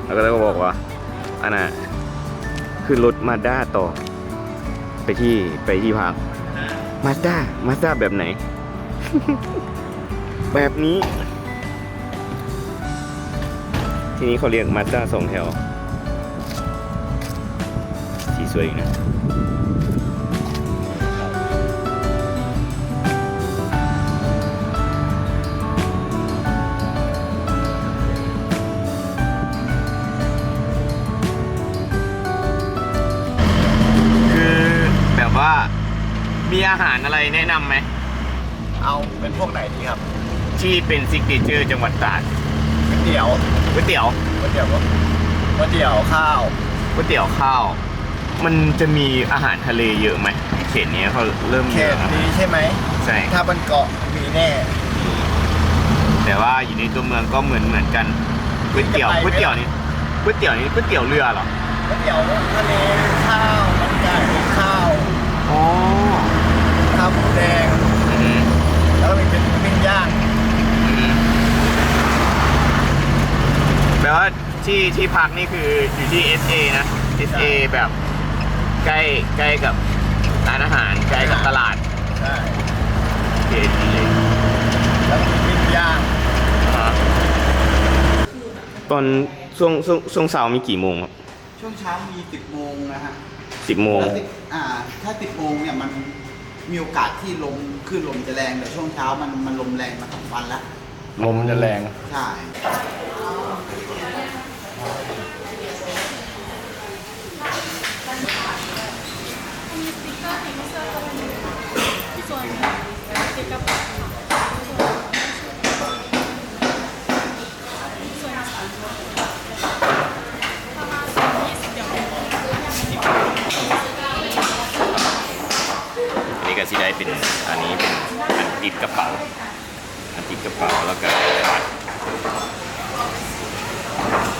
ແລ້ວກໍເລີຍບອກວ່າ ອັນນ່າ ຂຶ້ນລົດມາດາຕໍ່ ໄປທີ່ ໄປທີ່ພັກ. ມາດາ ມາດາແບບໄຫນ? ແບບນີ້. ທີ່ນີ້ເຂົາຮຽກມາດາສອງແຖວ. ສີສວຍຢູ່ນະ. ຄືແບບວ່າມີອາຫານອະໄລແນະນຳໄໝ? ເອົາເປັນພວກໄຫນດີຄັບ? ທີ່ເປັນຊິກເນເຈີຈັງຫວັດຕາດ. ກ໋ວຍຕຽວ. ກ໋ວຍຕຽວ. ກ໋ວຍຕຽວບໍ່? ກ໋ວຍຕຽວຂ້າວ. ກ໋ວຍຕຽວຂ້າວ. ມັນຈະມີອາຫານທະເລເຍອະໄໝ? ເຂດນີ້ເຂົາເລີ່ມເຍອະແລ້ວນະ. ເຂດນີ້ໃຊ່ໄໝ? ໃຊ່. ຖ້າບາງກອກມີແນ່. ແຕ່ວ່າຢູ່ໃນຕົວເມືອງກໍເໝືອນ ເໝືອນກັນ. ກ໋ວຍຕຽວ ກ໋ວຍຕຽວນີ້ ກ໋ວຍຕຽວນີ້ ກ໋ວຍຕຽວເຮືອເຫລອ? ກ໋ວຍຕຽວທະເລ ຂ້າວມັນໄກ່ ຂ້າວ ອໍ ຂ້າວໝູແດງ. ອືມ. ແລ້ວກໍມີເປັນປີ້ງຍ່າງ. ອືມ. ແປວ່າ ທີ່ ທີ່ພັກນີ້ຄືຢູ່ທີ່ເອສເອນະ ເອສເອ ແບບໃກ້ ໃກ້ກັບຮ້ານອາຫານ ໃກ້ກັບຕະຫຼາດ. ໃຊ່. ໂອເຄ ດີເລີຍ. ແລ້ວກໍມີປີ້ງຍ່າງ. ອ່າຮະ. ຕອນຊ່ວງ ຊ່ວງ ຊ່ວງເຊົ້າມີກີ່ໂມງຄັບ? ຊ່ວງເຊົ້າມີສິບໂມງນະຮະ. ສິບໂມງ. ແລ້ວສິບ ອ່າ ຖ້າສິບໂມງເນີ້ຍ ມັນມີໂອກາດທີ່ລົມ ຄື້ນລົມຈະແຮງ, ແຕ່ຊ່ວງເຊົ້າມັນ ມັນລົມແຮງມາສອງວັນແລ້ວ. ລົມຈະແຮງ. ໃຊ່. ອັນນີ້ກໍຊິໄດ້ເປັນ ອັນນີ້ເປັນອັນຕິດກະເປົາ. ອັນຕິດກະເປົາ ແລ້ວກະບັດ.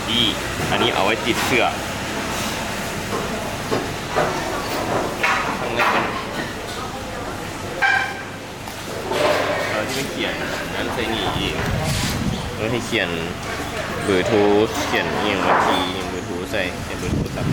ນີ້ ອັນນີ້ເອົາໄວ້ຕິດເສື້ອ. ເຮົາຈະໄປຂຽນອັນນັ້ນໃສ່ນີ້ອີກ. ເອີ ໃຫ້ຂຽນເບີໂທ ຂຽນອີ່ຫຍັງ ບັນຊີ ເບີໂທໃສ່ ໃສ່ເບີໂທສັບ.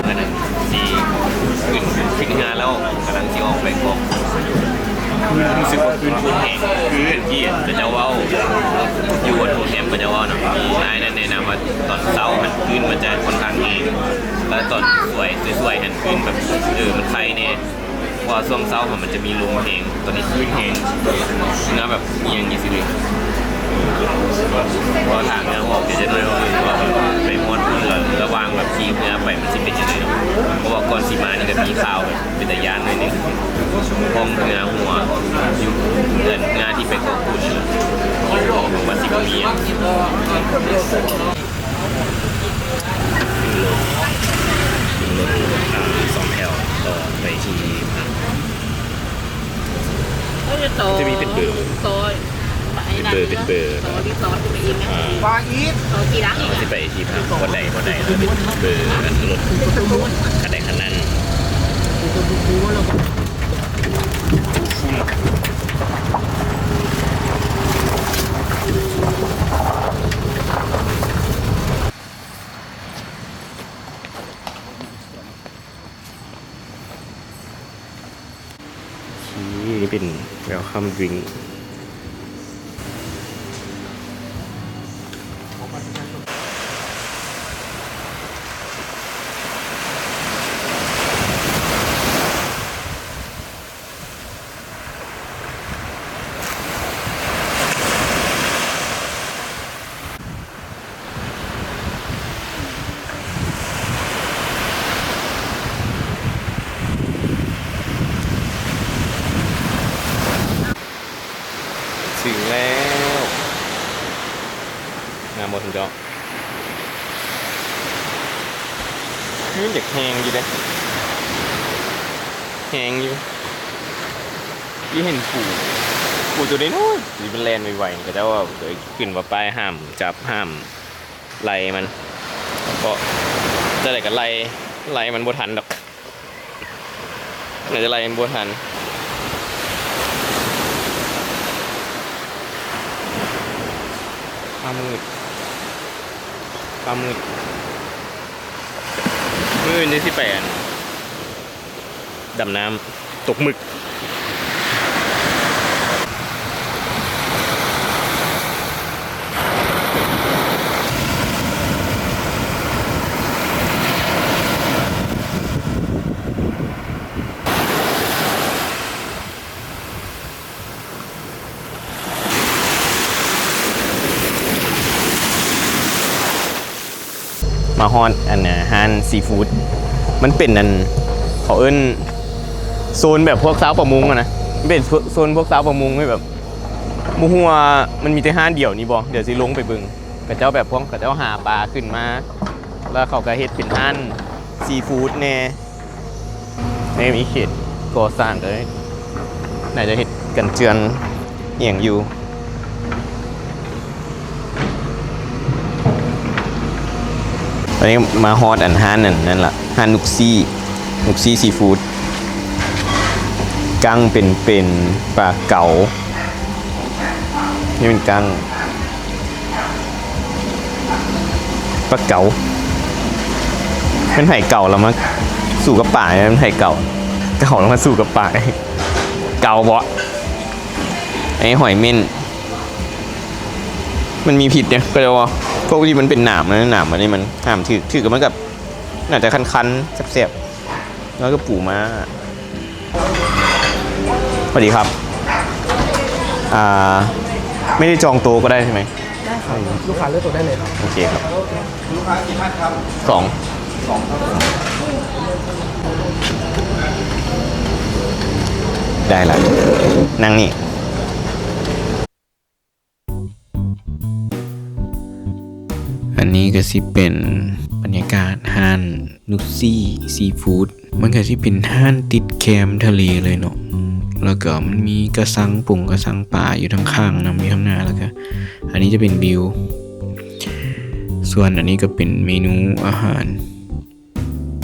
ອັນນັ້ນຊິຂຶ້ນ ຂຶ້ນເຮືອແລ້ວ ກຳລັງຊິອອກໄປເກາະ. ຮູ້ສຶກວ່າຄື້ນໂຄດແຮງ ຄືທີ່ເຂົາເຈົ້າເວົ້າ ຢູ່ໂຮງແຮມເຂົາເຈົ້າເວົ້ານະ ນາຍນັ້ນແນະນຳວ່າ ຕອນເຊົ້າຫັ້ນຄື້ນມັນຈະຄ່ອນຂ້າງແຮງ ແລ້ວຕອນສວຍ ສວຍໆຫັ້ນຄື້ນແບບ ເອີ ມັນໄຄແນ່. ເພາະວ່າຊ່ວງເຊົ້າຫັ້ນມັນຈະມີລົມແຮງ ຕອນນີ້ຄື້ນແຮງ ເຮືອແບບ ອີ່ຫຍັງນີ້ຊິເດ ເພາະຖ້າເຮືອອອກ ດຽວຈັກໜ້ອຍເຮົາໄປຮອດພຸ້ນ ລະ ລະຫວ່າງແບບຂີ່ເຮືອໄປມັນຊິເປັນຈັ່ງໃດເນາະ. ເພາະວ່າກ່ອນຊິມານີ້ກໍມີຂ່າວແບບເປັນຕາຢ້ານໜ້ອຍໜຶ່ງ ຫ້ອງເຮືອຮົ່ວຢູ່ເຮືອນ ເຮືອທີ່ໄປເກາະກູດນີ້ແຫຼະ ວ່າຊິບໍ່ມີຫຍັງ. ຂຶ້ນລົດ ຂຶ້ນລົດ ອ່າ ສອງແຖວຕໍ່ໄປທີ່ພັກ. ຈະມີເປັນເບີ ເປັນເບີ ເປັນເບີ ອ່າ ວ່າອີກ ເຮົາຊິໄປທີ່ພັກບ່ອນໃດບ່ອນໃດ ແລ້ວເປັນເບີ ອັນ ລົດຄັນໃດຄັນນັ້ນ. ນີ້ເປັນ welcome drink. ເຖິງແລ້ວ ງາມບໍ່ທ່ານເຈົ້າ? ຄືມັນຢາກແຮງຢູ່ເດ້ ແຮງຢູ່. ທີ່ເຫັນປູ ປູຕົວນ້ອຍໆ ທີ່ມັນແລ່ນໄວໆ ເຂົາເຈົ້າວ່າຂຶ້ນວ່າປ້າຍຫ້າມຈັບ ຫ້າມໄລ່ມັນ ເພາະຈັ່ງໃດກໍໄລ່ ໄລ່ມັນບໍ່ທັນດອກ. ໜ້າຈະໄລ່ມັນບໍ່ທັນ. ຟ້າມືດ ຟ້າມືດ. ມື້ອື່ນນີ້ຊິໄປ ອັນ ດຳນ້ຳ ຕົກໝຶກ. ມາຮອດອັນນ່າ ຮ້ານຊີຟູດ ມັນເປັນອັນ ເຂົາເອີ້ນໂຊນແບບພວກຊາວປະມົງຫັ້ນນະ ມັນເປັນໂຊນພວກຊາວປະມົງທີ່ແບບ ບໍ່ຮູ້ວ່າມັນມີແຕ່ຮ້ານດຽວນີ້ບໍ່. ດຽວຊິລົງໄປເບິ່ງ ເຂົາເຈົ້າແບບພວກເຂົາເຈົ້າຫາປາຂຶ້ນມາ ແລ້ວເຂົາກໍເຮັດເປັນຮ້ານຊີຟູດແດ່. ໃນມີເຂດກໍ່ສ້າງກໍໜ້າຈະເຮັດກັນເຈື່ອນອີ່ຫຍັງຢູ່. ຕອນນີ້ມາຮອດອັນຮ້ານນັ້ນ ນັ້ນລະ ຮ້ານນຸກຊີ້ ນຸກຊີ້ຊີຟູດ ກັ້ງເປັນໆ ປາເກົາ ນີ້ເປັນກັ້ງ ປາເກົາ. ແມ່ນໃຜເກົາລະມາສູ້ກັບປາ ແມ່ນໃຜເກົາ ເກົາລະມາສູ້ກັບປາ ເກົາເບາະ. ໄອ້ຫອຍເມ່ນ ມັນມີພິດເດ້ ເຂົາເຈົ້າວ່າ ພວກທີ່ມັນເປັນໜາມນະ ໜາມອັນນີ້ມັນຫ້າມຖືກ ຖືກແລ້ວມັນກໍໜ້າຈະຄັນໆ ແສບໆ. ແລ້ວກໍປູມ້າ. ສະຫວັດດີຄັບ ອ່າ ໄມ່ໄດ້ຈອງໂຕະກໍໄດ້ໃຊ່ໄໝ? ໄດ້ຄັບ ລູກຄ້າເລືອກໂຕະໄດ້ເລີຍຄັບ. ໂອເຄຄັບ ລູກຄ້າກີ່ທ່ານຄັບ? ສອງ ສອງຄັບ. ໄດ້ລະ ນັ່ງນີ້. ອັນນີ້ກໍຊິເປັນບັນຍາກາດຮ້ານນຸກຊີ້ຊີຟູດ ມັນກໍຊິເປັນຮ້ານຕິດແຄມທະເລເລີຍເນາະ ແລ້ວກໍມັນມີກະຊັງປົງກະຊັງປາຢູ່ທາງຂ້າງນຳ ຢູ່ທາງໜ້າ ແລ້ວກໍອັນນີ້ຈະເປັນວິວ ສ່ວນອັນນີ້ກໍເປັນເມນູອາຫານ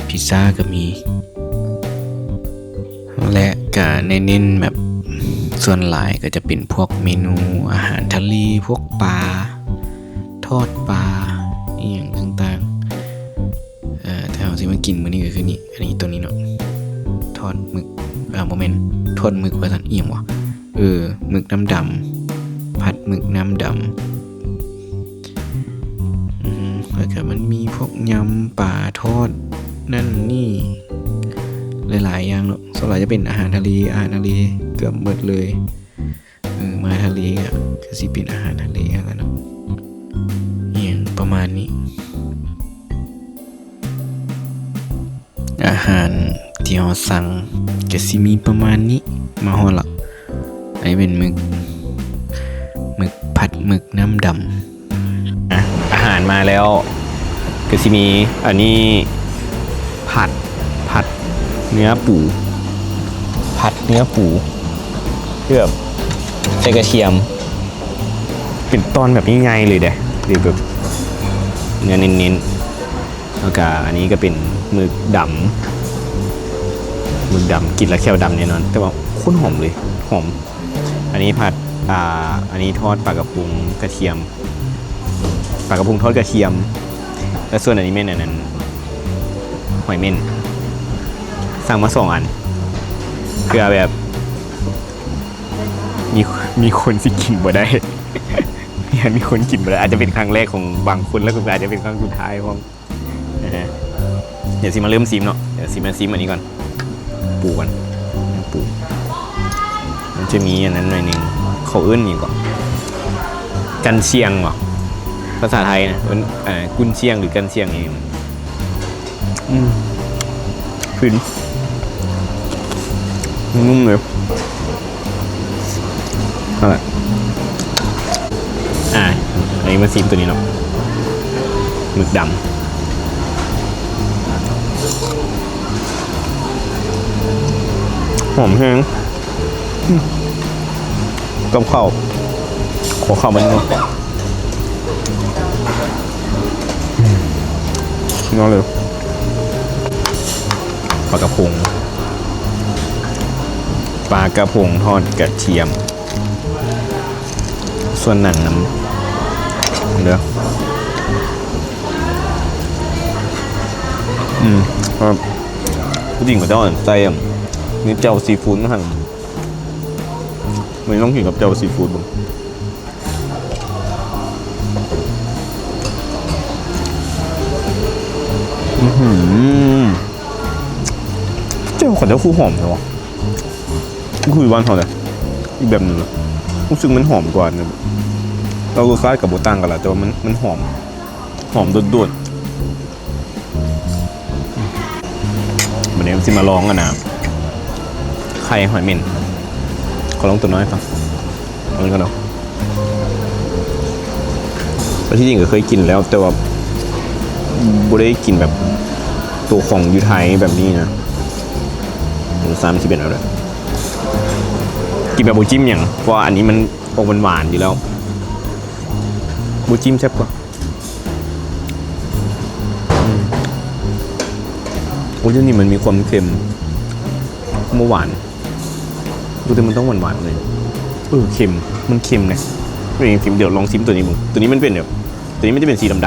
ພິຊຊາກໍມີ ແລະ ກະເນັ້ນໆ ແບບ ສ່ວນຫຼາຍກໍຈະເປັນພວກເມນູອາຫານທະເລ ພວກປາ ທອດປາ ອີ່ຫຍັງຕ່າງໆ. ເອີ ທີ່ເຮົາຊິມາກິນມື້ນີ້ກໍຄືນີ້ ອັນນີ້ ໂຕນີ້ເນາະ ທອດໝຶກ ເອີ ບໍ່ແມ່ນ ທອດໝຶກວ່າຊັ້ນ ອີ່ຫຍັງຫວະ? ເອີ ໝຶກນ້ຳດຳ ຜັດໝຶກນ້ຳດຳ. ອືມ ແລ້ວກະມັນມີພວກຍຳປາທອດນັ້ນນີ້ ຫຼາຍໆຢ່າງເນາະ ສ່ວນຫຼາຍຈະເປັນອາຫານທະເລ ອາຫານທະເລເກືອບໝົດເລີຍ. ເອີ ມາທະເລກະ ກະຊິເປັນອາຫານທະເລຫັ້ນລະເນາະ ອີ່ຫຍັງປະມານນີ້. ອາຫານທີ່ເຮົາສັ່ງກະຊິມີປະມານນີ້. ມາຮອດລະ ອັນນີ້ເປັນໝຶກ ໝຶກ ຜັດໝຶກນ້ຳດຳ. ອາ ອາຫານມາແລ້ວ ກະຊິມີອັນນີ້ ຜັດ ຜັດເນື້ອປູ ຜັດເນື້ອປູ ເພື່ອແບບໃສ່ກະທຽມ ເປັນຕອນແບບໃຫຍ່ໆເລີຍເດ້ ຫຼືແບບເນື້ອເນັ້ນໆ. ແລ້ວກະອັນນີ້ກະເປັນໝຶກດຳ ໝຶກດຳ ກິນແລ້ວແຂ້ວດຳແນ່ນອນ ແຕ່ວ່າໂຄດຫອມເລີຍ ຫອມ. ອັນນີ້ຜັດ ອ່າ ອັນນີ້ທອດປາກະພົງກະທຽມ ປາກະພົງທອດກະທຽມ ແລະ ສ່ວນອັນນີ້ແມ່ນອັນນັ້ນ ຫອຍເມ່ນ. ສັ່ງມາສອງອັນ ເພື່ອແບບ ມີ ມີຄົນຊິກິນບໍ່ໄດ້ ຢ້ານມີຄົນກິນບໍ່ໄດ້ ອາດຈະເປັນຄັ້ງແລກຂອງບາງຄົນ ແລ້ວກໍອາດຈະເປັນຄັ້ງສຸດທ້າຍພ້ອມ. ດຽວຊິມາເລີ່ມຊີມເນາະ ດຽວຊິມາຊີມອັນນີ້ກ່ອນ ປູກ່ອນ ປູ ມັນຈະມີອັນນັ້ນໜ້ອຍໜຶ່ງ ເຂົາເອີ້ນຫຍັງເກາະ ກັນຊຽງເບາະ ພາສາໄທນະ ເອີ້ນ ເອີ ກຸນຊຽງ ຫຼື ກັນຊຽງນີ້. ອືມ ຟິນ ນຸ້ມເລີຍ ນັ້ນແຫຼະ. ອ່າ ອັນນີ້ມາຊີມໂຕນີ້ເນາະ ໝຶກດຳ. ຫອມແຮງ ອືມ ກັບເຂົ້າ ຂໍເຂົ້າມັນກ່ອນ ອືມ ຍອດເລີຍ ປາກະພົງ ປາກະພົງທອດກະທຽມ. ສ່ວນໜັງນຳເດີ ອືມ ແບບ ຜູ້ຍິງເຂົາເຈົ້າໃສ່ ອັນ ມີແຈ່ວຊີຟູດມາໃຫ້ ມື້ນີ້ລອງກິນກັບແຈ່ວຊີຟູດເບິ່ງ ອືຫື ແຈ່ວເຂົາເຈົ້າຄືຫອມແທ້ວະ. ຄືຢູ່ບ້ານເຮົາເລີຍ ອີກແບບໜຶ່ງເລີຍ ຮູ້ສຶກມັນຫອມກວ່າ ແລ້ວລົດຊາດກໍບໍ່ຕ່າງກັນຫຼາຍ ແຕ່ວ່າມັນ ມັນຫອມ ຫອມໂດດໆ. ບັດນີ້ຊິມາລອງ ອັນນ່າ ໄຂ່ຫອຍເໝັນ ຂໍລອງຕົວນ້ອຍກ່ອນ. ເອົານີ້ກ່ອນເນາະ ແຕ່ທີ່ຈິງກໍເຄີຍກິນແລ້ວ ແຕ່ວ່າບໍ່ໄດ້ກິນແບບໂຕຂອງຢູ່ໄທແບບນີ້ນະ. ລົດຊາດມັນຊິເປັນແນວໃດ? ກິນແບບບໍ່ຈິ້ມຫຍັງ ເພາະວ່າອັນນີ້ມັນອອກຫວານໆຢູ່ແລ້ວ ບໍ່ຈິ້ມແຊບກວ່າ. ອືມ ໂອ້ຍ ດຽວນີ້ມັນມີຄວາມເຄັມ ບໍ່ຫວານ. ປົກກະຕິມັນຕ້ອງຫວານໆເລີຍ. ເອີ ເຄັມ ມັນເຄັມນະ ເປັນຫຍັງເຄັມ? ດຽວລອງຊິມຕົວນີ້ເບິ່ງ. ຕົວນີ້ມັນເປັນແບບ ຕົວນີ້ມັນຈະເປັນສີດຳໆ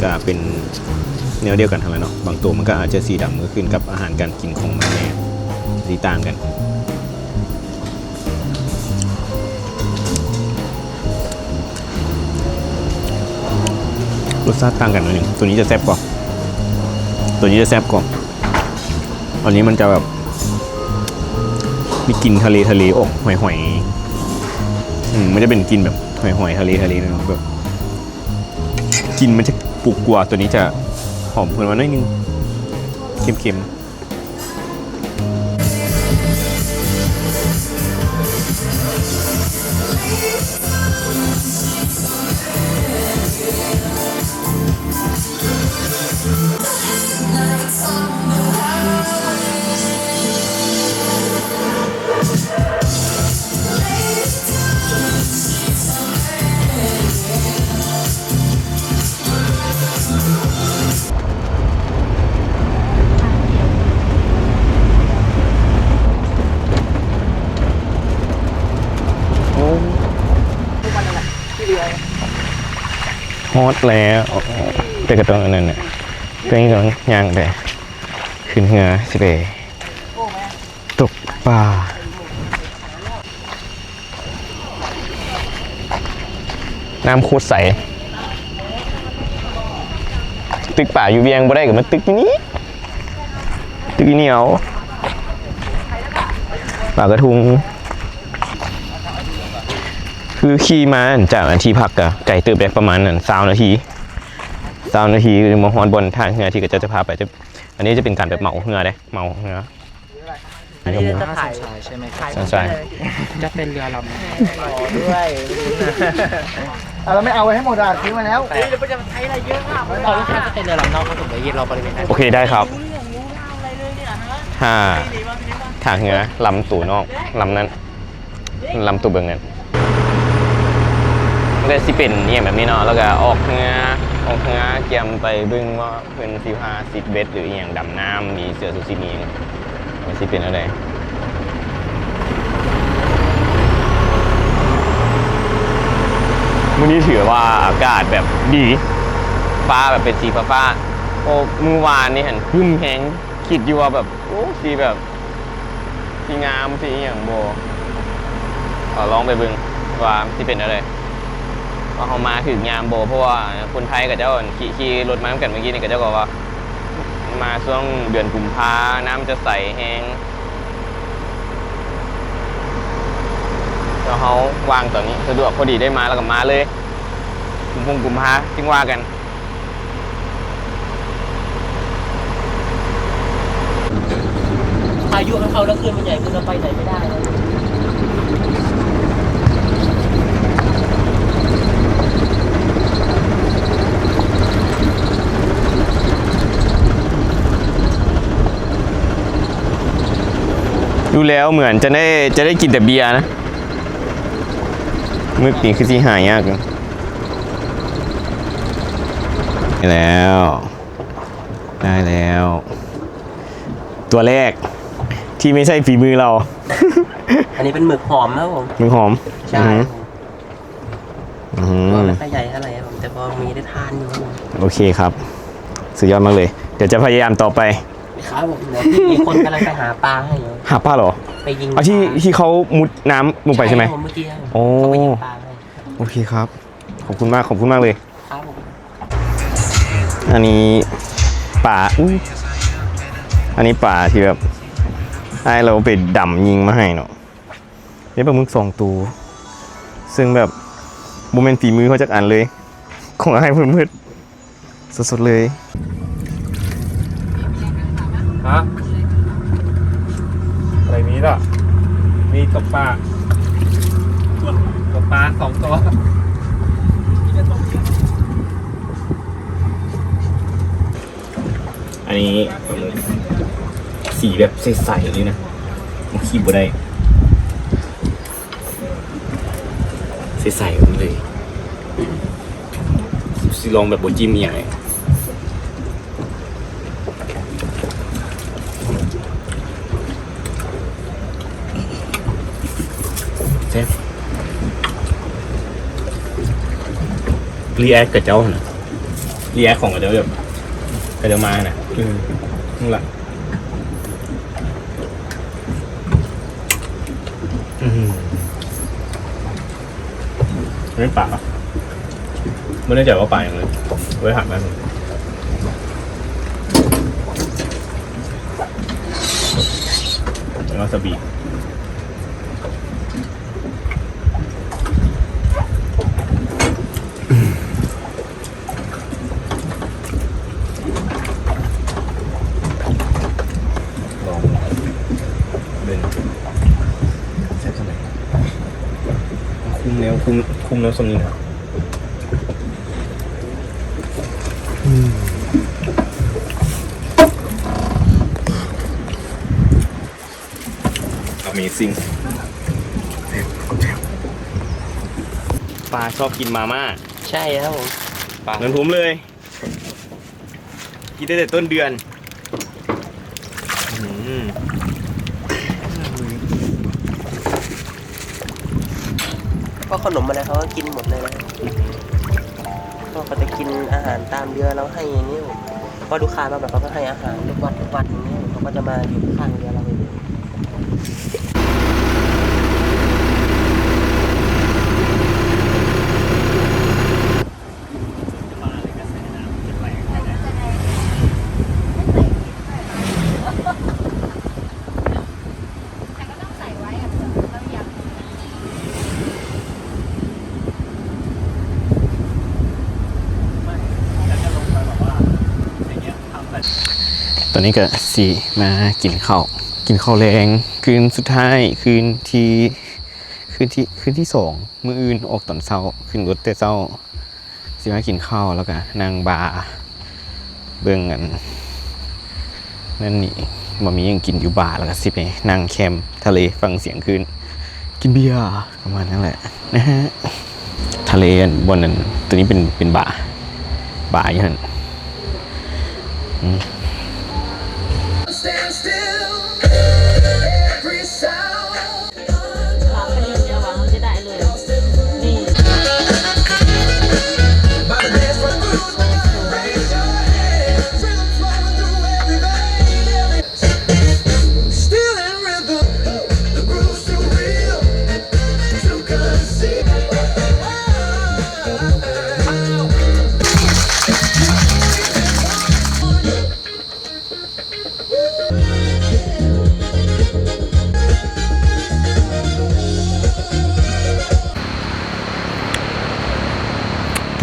ກະເປັນແນວດຽວກັນຫັ້ນແຫຼະເນາະ. ບາງໂຕມັນກະອາດຈະສີດຳ ກໍຂຶ້ນກັບອາຫານການກິນຂອງມັນແດ່ ຊິຕ່າງກັນ. ລົດຊາດຕ່າງກັນໜ້ອຍໜຶ່ງ. ຕົວນີ້ຈະແຊບກວ່າ ຕົວນີ້ຈະແຊບກວ່າ. ອັນນີ້ມັນຈະແບບ ມີກິ່ນທະເລ ທະເລອອກຫອຍໆ ອືມ ມັນຈະເປັນກິ່ນແບບຫອຍໆ ທະເລ ທະເລ ແບບ ກິ່ນມັນຈະປຸກກວ່າ. ຕົວນີ້ຈະຫອມຂຶ້ນມາໜ້ອຍໜຶ່ງ ເຄັມໆ. ໂອ້ ຮອດແລ້ວ ແຕ່ກໍຕ້ອງອັນນັ້ນແຫຼະ ກໍຍັງຕ້ອງຍ່າງໄປ ຂຶ້ນເຮືອ ຊິໄປ ຕົກປາ ນ້ຳໂຄດໃສ ຕຶກປາຢູ່ວຽງບໍ່ໄດ້ກໍມາຕຶກຢູ່ນີ້ ຕຶກຢູ່ນີ້ເອົາ ປາກະທຸງ ຄືຂີ່ມາຈາກອັນທີ່ພັກກະໄກເຕີບເດ້ ປະມານອັນຊາວນາທີ ຊາວນາທີຈຶ່ງມາຮອດບ່ອນທ່າເຮືອທີ່ເຂົາເຈົ້າຈະພາໄປ ແຕ່ອັນນີ້ຈະເປັນການແບບເໝົາເຮືອເດ້ ເໝົາເຮືອ. ອັນนี้จะถ่าย ใช่ไหมครับ ใช่ จะเป็นเรือลำ อ๋อ ด้วย เอาแล้วไม่เอาไว้ให้หมดอ่ะ ซื้อมาแล้ว เฮ้ย เดี๋ยวมันจะใช้อะไรเยอะมาก เราก็แค่จะเป็นเรือลำนอกครับ ผมจะยืนรอบริเวณนั้น โอเค ได้ครับ ไม่รู้เรื่องรู้ราวอะไรเลยเนี่ยฮะ ถ้า ຖ້າເຮືອລຳໂຕນອກ ລຳນັ້ນ ລຳໂຕເບິ່ງນັ້ນ ມັນກໍຊິເປັນອີ່ຫຍັງແບບນີ້ເນາະ ແລ້ວກໍອອກເຮືອ ອອກເຮືອກຽມໄປເບິ່ງວ່າ ເພິ່ນຊິພາຊິດເບັດ ຫຼື ອີ່ຫຍັງ ດຳນ້ຳ ມີເສື້ອຊູຊີມີຫຍັງ ມັນຊິເປັນແນວໃດ? ມື້ນີ້ຖືວ່າອາກາດແບບດີ ຟ້າແບບເປັນສີຟ້າໆ ໂອ້ ມື້ວານນີ້ຫັ້ນຄຶ້ມແຮງ ຄິດຢູ່ວ່າແບບ ໂອ້ ຊິແບບ ຊິງາມ ຊິອີ່ຫຍັງບໍ່ ກໍລອງໄປເບິ່ງວ່າຊິເປັນແນວໃດ ວ່າເຮົາມາຖືກຍາມບໍ່ ເພາະວ່າຄົນໄທເຂົາເຈົ້າ ຂີ່ ຂີ່ລົດມານຳກັນມື້ກີ້ນີ້ ເຂົາເຈົ້າກໍວ່າ ມາຊ່ວງເດືອນກຸມພາ ນ້ຳຈະໃສແຮງ ແລ້ວເຮົາວ່າງຕອນນີ້ ສະດວກພໍດີໄດ້ມາ ແລ້ວກໍມາເລີຍ ກຸມພງກຸມພາຈຶ່ງວ່າກັນ. พายุมันเข้าแล้วคลื่นมันใหญ่ขึ้น เราไปไหนไม่ได้แล้ว. ดูแล้วเหมือนจะได้ จะได้กินแต่เบียร์นะ หมึกนี่คือสิหายากอยู่ ได้แล้ว ได้แล้ว ตัวแรกที่ไม่ใช่ฝีมือเรา อันนี้เป็นหมึกหอมครับผม หมึกหอม ใช่ อือฮึ ครับผม อืม ตัวไม่ค่อยใหญ่เท่าไหร่ครับผม แต่พอมีได้ทานอยู่ครับผม โอเคครับ สุดยอดมากเลย เดี๋ยวจะพยายามต่อไป ครับผม เดี๋ยวพี่มีคนกำลังไปหาปลาให้อยู่ หาปลาเหรอ? ไปยิง เอาที่ ปลา ที่เขามุดน้ำลงไปใช่ไหม? ใช่ครับผม เมื่อกี้ครับผม อ๋อ เขาไปยิงปลาให้ โอเคครับ ขอบคุณมาก ขอบคุณมากเลย ครับผม อันนี้ปลา อุ๊ย อันนี้ปลาที่แบบ อ้ายลาวไปดำยิงมาให้เนาะ ได้ปลาหมึกสองตัว ซึ่งแบบบ่แม่นฝีมือเฮาจักอันเลย ของอ้ายเพิ่นเบิด สดๆ เลย ฮะ อะไรมีล่ะ มีตกปลา ตกปลาสองตัว อันนี้สีแบบใสๆ เลยนะ มันขีดบ่ได้ ใสๆ เลย สิลองแบบบ่จิ้มอีหยังเลย แซ่บ รีแอคกับเจ้าหั่นน่ะ รีแอคของเขาเจ้าแบบ เขาเจ้ามาหั่นน่ะ อืม นั่นล่ะ อืม อันนี้ปลาปะ ไม่แน่ใจว่าปลาหยังเลย ไว้ถามแป๊บนึง แล้ววาซาบิ ลองเบิ่ง แซ่บเท่าใด คุ้มแล้ว คุ้ม คุ้มแล้วส่ำนี้นะ อืม Amazing ปลาชอบกินมาม่า ใช่ครับผม ปลา เหมือนผมเลย กินได้แต่ต้นเดือน อื้อหือ พวกขนมอะไรเขาก็กินหมดเลยนะ อือหือ พวกเขาจะกินอาหารตามเรือเราให้อย่างนี้ พอลูกค้ามาแบบ เขาก็ให้อาหารทุกวันทุกวันอย่างนี้ เขาก็จะมาอยู่ข้างเรือเราอย่างนี้ ตอนนี้ก็สิมากินข้าว กินข้าวแลงคืนสุดท้าย คืนที่ คืนที่ คืนที่สอง มื้ออื่นออกตอนเช้า ขึ้นรถแต่เช้า สิมากินข้าว แล้วก็นั่งบาร์ เบิ่งอัน นั่นนี่ บ่มีหยังกินอยู่บาร์ แล้วก็สิไปนั่งแคมทะเลฟังเสียงคลื่น กินเบียร์ ประมาณนั้นแหละนะฮะ ทะเลอันบ่อนนั้น ตัวนี้เป็น เป็นบาร์ บาร์อยู่หั่น อืม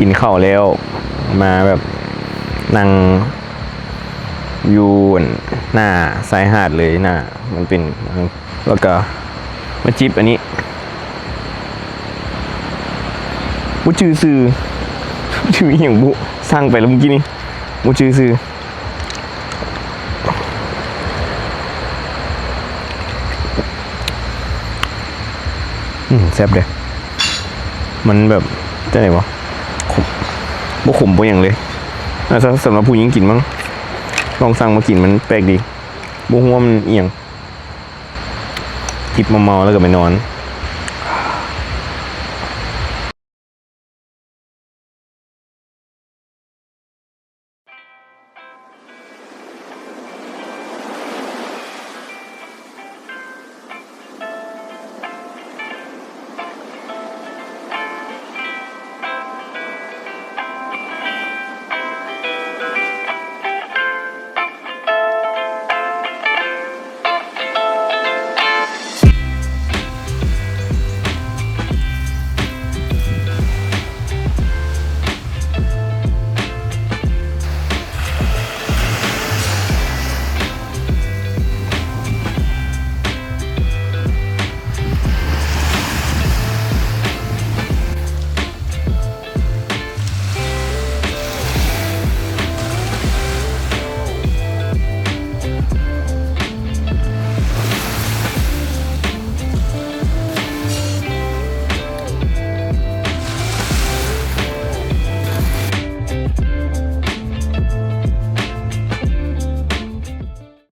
กินข้าวแล้ว มาแบบนั่งอยู่หน้าชายหาดเลย หน้า มันเป็น แล้วก็มาจิบอันนี้ บ่จื่อชื่อ ชื่ออีหยังบุ สั่งไปแล้วเมื่อกี้นี้ บ่จื่อชื่อ โ ອືມ ແຊບເດ້. ມັນແບບ ຈັ່ງໃດວະ ຂົມ ບໍ່ຂົມບໍ່ຫຍັງເລີຍ. ອາ ສຳ ສຳລັບຜູ້ຍິງກິນມັ້ງ ລອງສັ່ງມາກິນ ມັນແປກດີ. ບໍ່ຮູ້ວ່າມັນອີ່ຫຍັງ. ຈິບມາເມົາແລ້ວກໍໄປນອນ.